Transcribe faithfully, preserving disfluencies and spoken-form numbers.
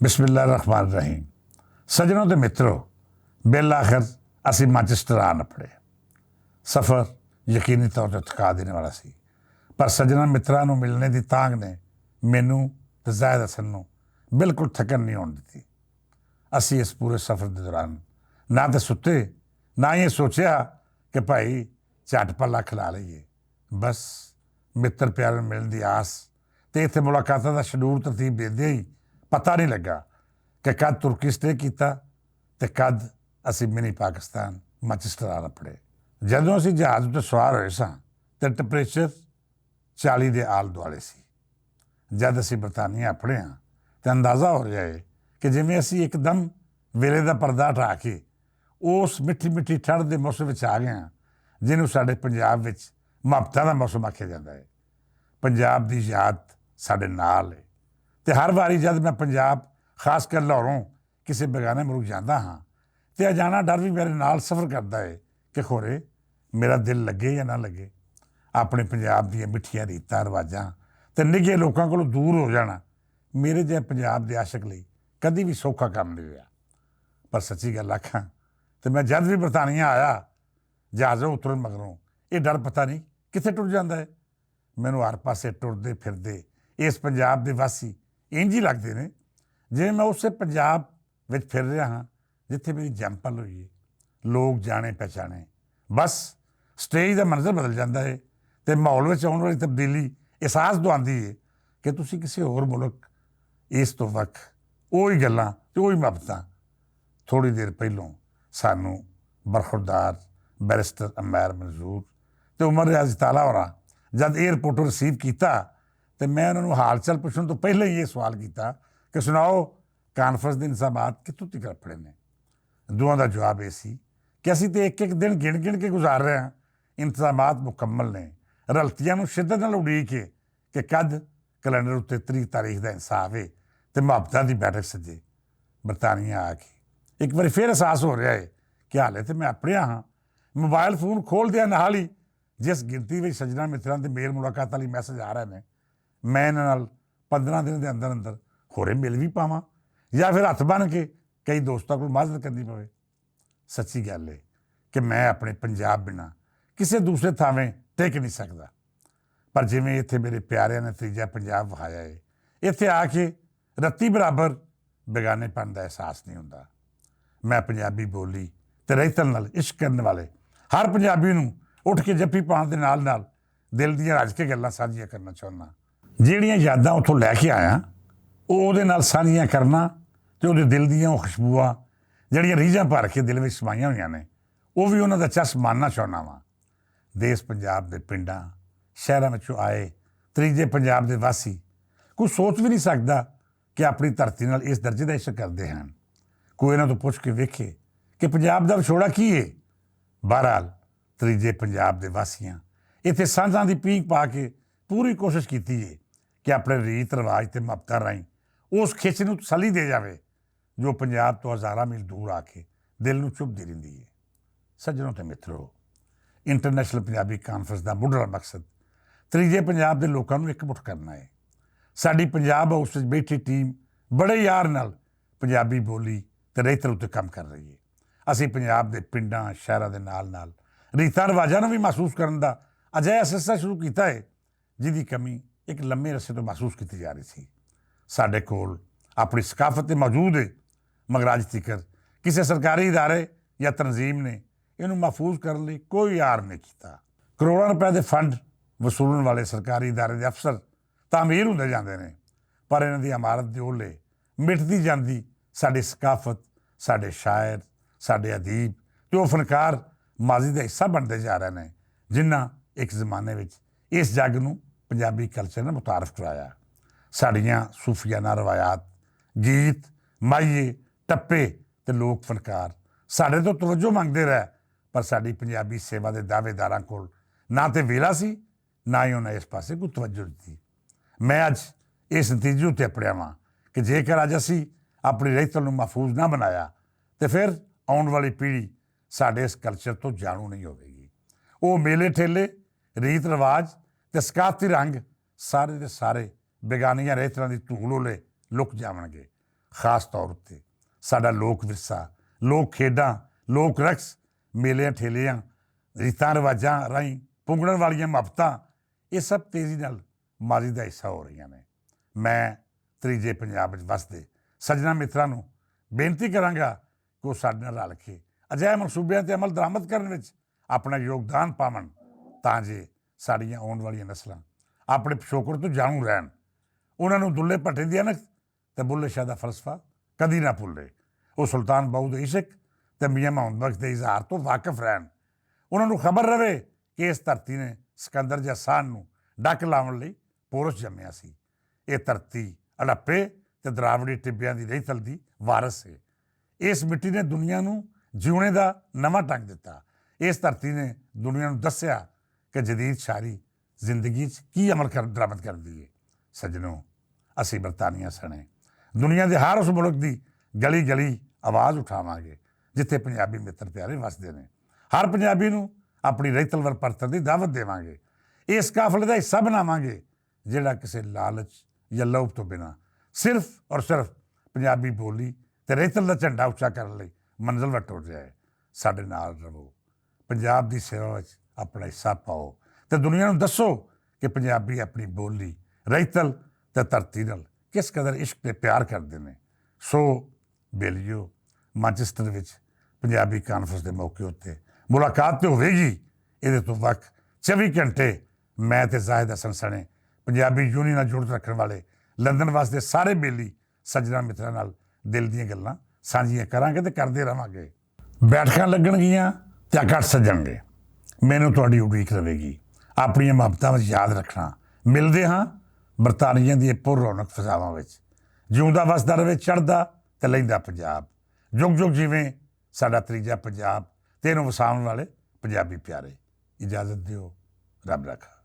بسم اللہ الرحمن الرحیم۔ سجنوں تے مترو، بالآخر اسی مانچسٹر آ نپڑے۔ سفر یقینی طور تے تھکا دینے والا سی، پر سجنا متراں نوں ملنے دی تانگ نے مینوں تے زاہد حسن نوں بالکل تھکن نہیں ہون دتی۔ اسی اس پورے سفر دے دوران نہ تے ستے، نہ ہی یہ سوچیا کہ بھائی، جھٹ پلا کھلا لئیے۔ بس، متر پیارے نوں ملن دی آس تے اتھے ملاقاتاں دا شیڈول ترتیب دیندے ہی پتہ نہیں لگا کہ کد ترکی سٹے کیتا تے کد اسی منی پاکستان مانچسٹر آ رپڑے۔ جدوں اسی جہاز اُتے سوار ہوئے ساں تے ٹمپریچر چالی دے آل دوالے سی۔ جد اسی برطانیہ اپڑے ہاں تے اندازہ ہو رہیا ہے کہ جیویں اسی اک دم ویلے دا پردہ ہٹا کے اس مٹھی مٹھی ٹھنڈ دے موسم وچ آ گئے ہاں، جنوں ساڈے پنجاب وچ محبتاں دا موسم آکھیا جاندا ہے۔ پنجاب دی یاد ساڈے نال ہے تے ہر واری جد میں پنجاب، خاص کر لاہوروں، کسے بیگانے ملک جاندا ہاں تے اجانا ڈر وی میرے نال سفر کردا ہے کہ خورے میرا دل لگے یا نہ لگے۔ اپنے پنجاب دیاں مٹھیاں ریتاں رواجاں تے نگے لوکاں کولوں دور ہو جانا میرے جے پنجاب دے عاشق لئی کدی وی سوکھا کم نہیں ہویا۔ پر سچی گل آکھاں تے میں جد وی برطانیہ آیا، جہازوں اترن مگروں یہ ڈر پتہ نہیں کتھے ٹر جاندا ہے۔ مینوں ہر پاسے ٹردے پھردے اس پنجاب دے واسی انج ہی لگدے نے جویں میں اسے پنجاب وچ پھر رہیا ہاں جتھے میری جمپل ہوئی ہے۔ لوگ جانے پہچانے، بس سٹیج دا منظر بدل جاندا ہے تے ماحول وچ آؤن والی تبدیلی احساس دواندی ہے کہ تسی کسے ہور ملک اس تو وقت اوہی گلاں تے اوہی محبتاں۔ تھوڑی دیر پہلوں سانوں برخوردار بیرسٹر عمیر منظور تے عمر ریاض اطالعہ ہوراں جد ایئرپورٹ ریسیو کیتا تے میں انہاں نوں حال چال پچھن توں پہلے ہی یہ سوال کیتا کہ سناؤ، کانفرنس دے انتظامات کتھوں تک رپڑے نے؟ دوواں دا جواب یہ سی کہ اسی تے ایک ایک دن گن گن کے گزار رہے ہیں، انتظامات مکمل نے۔ رلتیاں نوں شدت نال اڈیک ہے کہ کد کیلنڈر اتے تری تاریخ دا انصاف ہے تے محبتاں دی بیٹھک سجے۔ برطانیہ آ کے ایک واری فیر احساس ہو رہیا ہے کہ حالے تے میں اپنے ہاں۔ موبائل فون کھول دیا نال ہی جس گنتی وچ سجنا متراں دے میل ملاقات والی میسج آ رہے نے، میں انہاں نال پندرہ دن دے اندر اندر ہورے مل وی پاواں یا فیر ہتھ بن کے کئی دوستاں کول معذرت کرنی پوے۔ سچی گل ہے کہ میں اپنے پنجاب بنا کسے دوسرے تھاویں ٹک نہیں سکدا۔ پر جویں اتھے میرے پیاریاں نے تریجا پنجاب وہایا ہے، اتھے آ کے رتی برابر بیگانے پن دا احساس نہیں ہوندا۔ میں پنجابی بولی تے رہتل نال عشق کرنے والے ہر پنجابی نوں اٹھ کے جپی پان دے نال نال دل دیاں رج کے گلاں سانجھیاں کرنا چاہنا۔ جیڑیاں یاداں اتھوں لے کے آیا، او اودے نال سانجھیاں کرنا تے اودے دل دیاں او خوشبواں جیڑیاں ریجاں بھر کے دل وچ سمائیاں ہوئیاں نے، او وی انہاں دا چس ماننا چاہنا واں۔ دیس پنجاب دے پنڈاں، شہراں وچوں آئے تریجے پنجاب دے واسی کوئی سوچ وی نہیں سکدا کہ اپنی دھرتی نال اس درجے دا عشق کردے ہن۔ کوئی انہاں توں پچھ کے ویکھے کہ پنجاب دا وچھوڑا کی ہے؟ بہرحال، تریجے پنجاب دے واسیاں اتھے سانجھاں دی پینگ پا کے پوری کوشش کیتی ہے کہ اپنے ریت رواج تے محبتاں راہیں اس کھچ نوں تسلی دے جاوے جو پنجاب توں ہزاراں میل دور آ کے دل نوں چبھدی رہندی ہے۔ سجنوں تے مترو، انٹرنیشنل پنجابی کانفرنس دا مڈلا مقصد تریجے پنجاب دے لوکاں نوں اکمٹھ کرنا ہے۔ ساڈی پنجاب ہاؤس وچ بیٹھی ٹیم بڑے یار نال پنجابی بولی تے رہتر اتے کم کر رہی ہے۔ اسی پنجاب دے پنڈاں شہراں دے نال نال ریتاں رواجاں نوں وی محسوس کرن دا اجہا سلسلہ شروع کیتا ہے، جس دی کمی ایک لمے عرصے توں محسوس کیتی جا رہی سی۔ ساڈے کول اپنی ثقافت تے موجود ہے، مگر اج تیکر کسے سرکاری ادارے یا تنظیم نے اینوں محفوظ کرن لئی کوئی آر نہیں کیتا۔ کروڑاں روپے دے فنڈ وصولن والے سرکاری ادارے دے افسر تعمیر ہوندے جاندے نے، پر انہاں دی عمارت دے اولے مٹدی جاندی ساڈی ثقافت، ساڈے شاعر، ساڈے ادیب تے او فنکار ماضی دا حصہ بنتے جا رہے نے، جنہاں ایک زمانے وچ اس جگ نوں پنجابی کلچر نے متعارف کرایا۔ ساڈیاں صوفیانہ روایات، گیت، مائیے، ٹپے تے لوک فنکار ساڈے توں توجہ منگدے رہے، پر ساڈی پنجابی سیوا دے دعوے داراں کول نہ تے ویلا سی، نہ ہی انہاں اس پاسے کوئی توجہ دتی۔ میں اج اس نتیجے اتے اپڑیا واں کہ جے کر اج اسی اپنی رہتل نوں محفوظ نہ بنایا تے پھر آؤن والی پیڑھی ساڈے اس کلچر توں جانو نہیں ہووے گی۔ او میلے ٹھیلے، ریت رواج تے ثقافتی رنگ سارے دے سارے بیگانیاں رہتلاں دی دھول اولے لک جاون گے۔ خاص طور اتھے ساڈا لوک ورثہ، لوک کھیڈاں، لوک رقص، میلیاں ٹھیلیاں، ریتاں رواجاں راہیں پونگڑن والیاں محبتاں، ایہہ سب تیزی نال ماضی دا حصہ ہو رہیاں نیں۔ میں تریجے پنجاب وچ وسدے سجنا متراں نوں بینتی کراں گا کہ او ساڈے نال رل کے اجہے منصوبیاں تے عمل درآمد کرن وچ اپنا یوگدان پاون، تاں جے ساڈیاں آؤن والیاں نسلاں اپنے پچھوکڑ توں جانوں رہن۔ انہاں نوں دلے پٹے دیاں نکھ تے بلے شاہ دا فلسفہ کدی نہ پھلے۔ او سلطان باؤ دے عشق تے میاں محمد بخش دے اظہار توں واقف رہن۔ انہاں نوں خبر رہے کہ اس دھرتی نے سکندر جیہاں سان نوں ڈک لاون لئی پورس جمیا سی۔ ایہہ دھرتی اڑپے تے دراوڑی ٹبیاں دی رہی تل دی وارث ہے۔ اس مٹی نے دنیا نوں جیونے دا نواں ڈنگ دتا۔ اس دھرتی نے دنیا نوں دسیا کہ جدید شاعری زندگی چ کی عمل کر درآمد کردی ہے۔ سجنوں، اسی برطانیہ سنے دنیا دے ہر اس ملک دی گلی گلی آواز اٹھاواں گے جتھے پنجابی متر پیارے وسدے نے۔ ہر پنجابی نوں اپنی رہی تلور پرتن دی دعوت دیواں گے۔ اس قافلے دا حصہ بناواں گے جیہڑا کسے لالچ یا لوپ توں بنا صرف اور صرف پنجابی بولی تے رہی تل دا جھنڈا اچا کرن لئی منزل وٹ ٹر جائے۔ ساڈے نال رہو، پنجاب دی سیوا وچ اپنا حصہ پاؤ تے دنیا نوں دسو کہ پنجابی اپنی بولی، رہی تل تے دھرتی نال کس قدر عشق تے پیار کردے نے۔ سو بیلیو، مانچسٹر وچ پنجابی کانفرنس دے موقع اتے ملاقات تے ہووے گی۔ ایہدے توں وقت چوی گھنٹے میں تے زاہد حسن سنے پنجابی یونین نال جڑت رکھن والے لندن واسطے سارے بیلی سجنا متراں نال دل دیاں گلاں سانجیاں کراں گے تے کردے رہواں گے۔ بیٹھکاں لگن گیاں تے اکٹھ سجن گے۔ مینوں تہاڈی اڈیک رہے گی۔ اپنیاں محبتاں وچ یاد رکھنا۔ ملدے ہاں برطانیہ دی پر رونق فضاواں وچ۔ جیوندا وسدا رہے چڑھدا تے لیندا پنجاب۔ جگ جگ جیویں ساڈا تریجا پنجاب تے اینوں وساون والے پنجابی پیارے۔ اجازت دیو، رب رکھا۔